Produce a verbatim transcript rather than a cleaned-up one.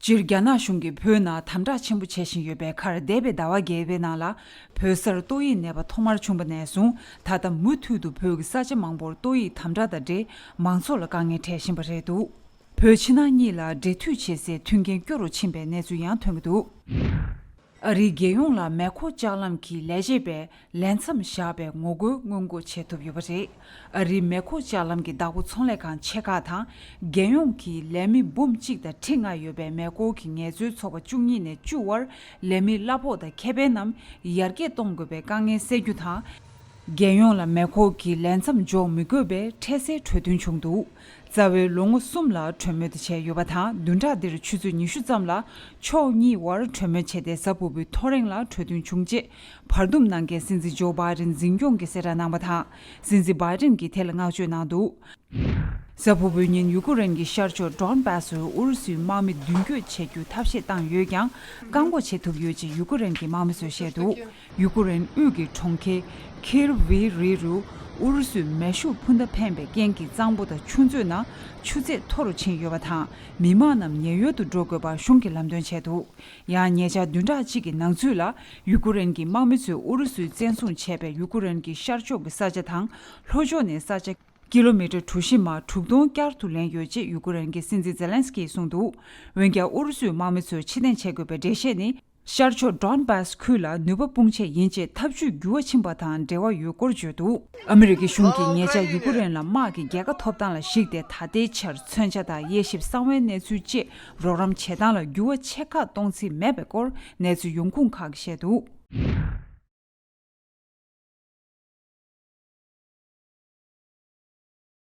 སྤྱིར་རྒྱ་ནག་གཞུང་གིས་བོད་ནང་དམ་དྲག་ཆེན་པོ་བྱེད་བཞིན་ཡོད་པའི་ཁར། འདས་པའི་ཟླ་བ་བརྒྱད་པའི་ནང་ལ་བོད་སར་ཏོག་དབྱིབས་ནད་པ་ཐོག་མར་བྱུང་བ་ནས་བཟུང་ད་ལྟ་མུ་མཐུད་དུ་བོད་ཀྱི་ས་ཆ་མང་པོར་ཏོག་དབྱིབས་དམ་དྲག་དང་འབྲེལ་མང་ཚོགས་ལ་དཀའ་ངལ་འཕྲད་བཞིན་པ་རེད་འདུག་བོད་ཕྱི་ནང་གཉིས་ལ་འབྲེལ་མཐུད་བྱེད་སའི་མཐུན་རྐྱེན་སྐྱོ་རུ་ཕྱིན་པའི་གནས་ཚུལ་ཡང་ཐོན་གྱི་འདུག་ཨ་རིའི་རྒྱལ་ཡོངས་ལ་མེ་འཁོར་ལྕགས་ལམ་གྱི་ལས་བྱེད་པས་ལས་མཚམས་བཞག་པའི་ངོ་རྒོལ་སྔོན་འགོག་བྱེད་ཐུབ་ཡོད་པ་རེད། ཨ་རིའི་མེ་འཁོར་ལྕགས་ལམ་གྱི་བདག་པོ་ཚོང་ལས་ཁང་ཆེ་ཁག་དང་། རྒྱལ་ཡོངས་ཀྱི་ལས་མི་འབུམ་གཅིག་དང་ཁྲི་ལྔ་ཡོད་པའི་མེ་འཁོར་གྱི་ངལ་རྩོལ་ཚོགས་པ་བཅུ་གཉིས་ནས་བཅུ་བར་ལས་མི་གླ་ཕོགས་དང་ཁེ་ཕན་རྣམས་ཡར་རྒྱས་གཏོང་དགོས་པའི་དཀའ་ངལ་སེལ་རྒྱུ་དང་། རྒྱལ་ཡོངས་ལ་མེ་འཁོར་གྱི་ལས་མཚམས་འཇོག་མི་དགོས་པའི་འཕྲལ་སེལ་གྲོས་མཐུན་བྱུང་འདུག་རྩ་བའི་ལོ་ངོ་གསུམ་ལ་གྲོས་མོལ་དེ་བྱས་ཡོད་པ་དང་། བདུན་ཕྲག་འདིར་ཆུ་ཚོད་ཉི་ཤུ་ཙམ་ལ་ཕྱོགས་གཉིས་དབར་གྲོས་མོལ་བྱས་ཏེ། གཟའ་ཕུར་བུའི་ཐོ་རེངས་ལ་གྲོས་མཐུན་བྱུང་རྗེས། བར་འདུམ་གནང་མཁན་སྲིད་འཛིན་ཇོ་བྷའི་ཌེན་འཛིན་སྐྱོང་གིས་གསལ་བསྒྲགས་གནང་བ་དང་། སྲིད་འཛིན་བྷའི་ཌེན་གྱིས་དེ་ལ་བསྔགས་བརྗོད་གནང་འདུག་གཟའ་ཕུར་བུའི་ཉིན་ཡུ་ཀེ་རེན་གྱི་ཤར་ཕྱོགས་ཌོན་བྷ་སི་རུ་ཨུ་རུ་སུའི་དམག་མི་མདུན་སྐྱོད་བྱེད་རྒྱུ་ཐབས་ཤེས་བཏང་ཡོད་ཀྱང་། བཀག་འགོག་བྱེད་ཐུབ་ཡོད་ཅེས་ཡུ་ཀེ་རེན་གྱི་དམག་མི་ཚོས་བཤད་འདུག་ཡུ་ཀེ་རེན་དབུས་ཀྱི་གྲོང་ཁྱེར་ཁིར་ཝི་རི་རུ་ཨུ་རུ་སུའི་མེ་ཤུགས་འཕུར་མདའ་འཕེན་པའི་རྐྱེན་གྱིས། གཙང་པོ་དང་ཆུ་མཛོད་ནང་ཆུ་ཚད་མཐོ་རུ་ཕྱིན་ཡོད་པ་དང་། མི་མང་རྣམས་ཉེན་གཡོལ་དུ་འགྲོ་དགོས་པ་གཞུང་གིས་ལམ་སྟོན་བྱས་འདུག་ཡང་ཉེ་ཆར་བདུན་ཕྲག་གཅིག་གི་ནང་ཚུད་ལ་ཡུ་ཀེ་རེན་གྱི་དམག་མི་ཚོས་ཨུ་རུ་སུས་བཙན་བཟུང་བྱས་པའི་ཡུ་ཀེ་རེན་གྱི་ཤར་ཕྱོགས་ཀྱི་ས་ཆ་དང་། ལྷོ་ཕྱོགས་ནས་ས་ཆ་ཀི་ལོ་མི་ཊར་གྲུ་བཞི་མ་དྲུག་སྟོང་བསྐྱར་དུ་ལེན་ཡོད་ཅེས་ཡུ་ཀེ་རེན་གྱི་སྲིད་འཛིན་ཛེ་ལན་སི་ཀིས་གསུངས་འདུག་འོན་ཀྱང་ཨུ་རུ་སུའི་དམག་མི་ཚོས་ཕྱིར་འཐེན་བྱེད་དགོས་པའི་འགྲེལ་བཤད་ནི། ཤར་ཕྱོགས་ཌོན་བྷ་སི་ཁུལ་ལ་ནུས་པ་སྤུངས་ཆེད་ཡིན་ཅེས་ཐབས་ཇུས་འགྱུར་བ་ཕྱིན་པ་དང་འབྲེལ་བ་ཡོད་སྐོར་བརྗོད་འདུག་ཨ་མི་རི་ཀའི་གཞུང་གིས་ཉེ་ཆར་ཡུ་ཀེ་རེན་ལ་དམག་གི་རྒྱལ་ཁ་ཐོབ་སྟངས་ལ་གཞིགས་ཏེ། ད་ལྟའི་ཆར་མཚོན་ཆ་དང་དབྱེ་ཞིབ་གསང་བའི་གནས་ཚུལ་བཅས་རོགས་རམ་བྱེད་སྟངས་ལ་འགྱུར་བ་ཆེ་ཁག་གཏོང་རྩིས་མེད་པའི་སྐོར་གནས་ཚུལ་ཡོང་ཁུངས་ཁག་གིས་བཤད་འདུག